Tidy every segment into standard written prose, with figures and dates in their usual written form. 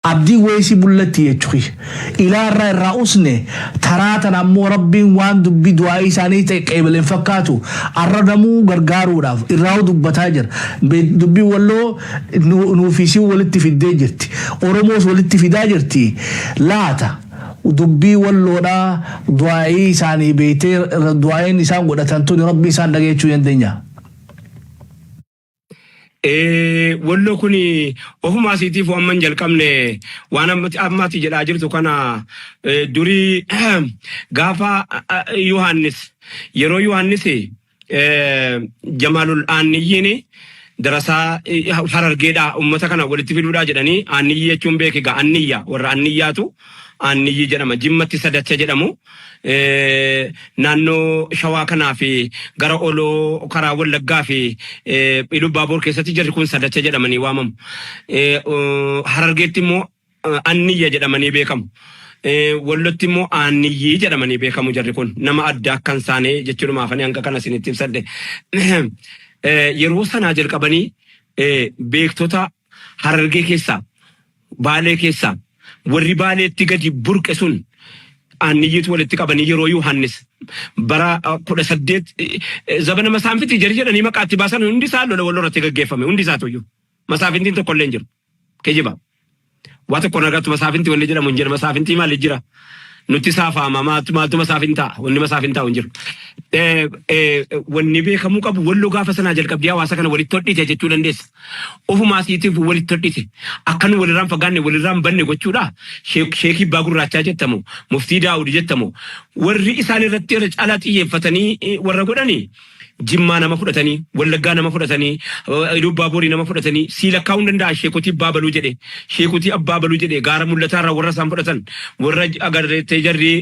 Abdii weesii bullatti jechuun ilaarraa irraa usne. Taraa tana ammoo Rabbiin waan dubbii du'aa'ii isaanii ta'e qeebaleen fakkaatu. Arra namuu gargaaruudhaaf irraa dubbataa jira. Dubbiin Walloo nuufisii walitti fiddee jirti, Oromoos walitti fidaa jirti. Laata dubbii Walloodhaa du'aa'ii isaanii beektee, du'aa'iin isaan godhatan tuni Rabbi isaan dhageechuu dandeenya? Walloo kun ofuma asiitiif waan man jalqabne. Waan ammaati jedhaa jirtu kana durii gaafa Yohaannis, yeroo Yohaannis Jamaalul Aanniyyiin darasaa Harargeedhaa uummata kana walitti fiduudhaa jedhanii. Aanniyyi jechuun beeki egaa, Anniyya, warra Anniyyaatu Aanniyyi jedhama. Jimmatti Sadacha jedhamu. Naannoo Shawaa kanaa fi gara Oloo karaa Wallaggaa fi Ilubbaaboor keessatti jarri kun Sadacha jedhamanii waamamu. Harargeetti immoo Anniyya jedhamanii beekamu. Wallotti immoo Aanniyyii jedhamanii beekamu. Jarri kun nama adda akka hin taane jechuudhumaafanii hanga kana isinitti ibsadhe. Yeroo sanaa jalqabanii beektota Harargee keessaa, Baalee keessaa, warri Baaleetti gadi burqe sun Aanniyyiitu walitti qabanii yeroo Yohaannis bara 18 zabana masaafintii jari jedhanii maqaatti baasan, hundi isaa lola wal irratti gaggeeffame. Hundi isaa tuyyuu masaafintiin tokko illee hin jiru. Kijiba waa tokko nagartu. Masaafintii wanni jedhamu hin jiru. Masaafintii maali jira? Nutti saafaama. Maaltu maaltu masaafintaa? Wanni masaafintaa hin jiru. Wanni beekamuu qabu, Walloo gaafa sanaa jalqabdee hawaasa kana walitti hodhite jechuu dandeessa. Ofumaa isiitiif walitti hodhite. Akka nu walirraan fagaanne, walirraan banne gochuudha. Sheekii Abbaa Gurraachaa jettamu, Muftii Daawud jettamu, warri isaan irratti irra caalaa xiyyeeffatanii warra godhanii Jimmaa nama fudhatanii, Wallaggaa nama fudhatanii, Iluu Boorii nama fudhatanii sii lakkaa'uu hin danda'a. Sheekotii Abbaa Baluu jedhe, Sheekotii Abbaa Baluu jedhe, gaara mul'ataa irraa warra isaan fudhatan, warra agartee jarri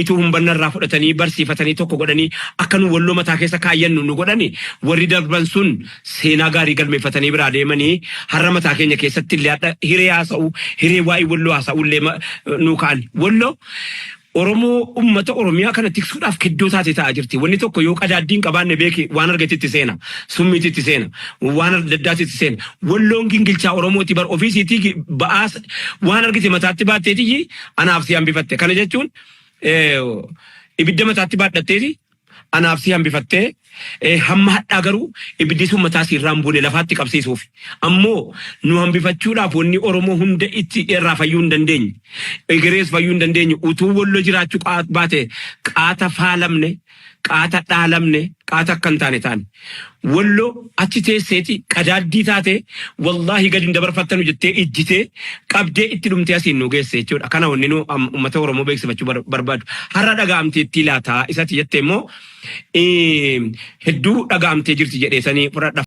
ituu humbanna irraa fudhatanii barsiifatanii tokko godhanii akka nu Walloo mataa keessa kaayyannu nu godhani. Warri darban sun seenaa gaarii galmeeffatanii biraa deemanii har'a mataa keenya keessatti illee hadha hiree haasa'uu, hiree waa'ee Walloo haasa'uu illee nu ka'an. Walloo Oromoo ummata Oromiyaa kana tiksuudhaaf kiddoo taate ta'aa jirti. Wanni tokko yoo qadaaddii hin qabaanne, beeki, waan argate itti seena. Summiitti itti seena. Waan adda addaatti itti seena. Walloon gingilchaa Oromooti bar. Ofiisiitii ba'aas waan argite mataatti baatteetiyyi anaaf si hambifatte. Kana jechuun ibidda mataatti baadhatteeti anaaf si hambifattee, hamma hadhaa garuu ibiddi sun mataa si irraa hin buune lafaatti qabsiisuuf. Ammoo nu hambifachuudhaaf wanni Oromoo hunda itti irraa fayyuu hin dandeenye. Egerees fayyuu hin dandeenye. Utuu Wallo jiraachuu baate qaata faalamne, qaata dhaalamne, qaata akka hin taane taane. Wallo achi teesseeti qadaaddii taate, wallaahi gadi hin dabarfattanu jettee ijjitee qabdee itti dhumtee asiin nu geesse jechuudha. Kana wanni nu uummata Oromoo beeksifachuu barbaadu. Har'a dhaga'amteettii laataa isatti jettee immoo hedduu dhaga'amtee jirti jedheesanii fudhadha.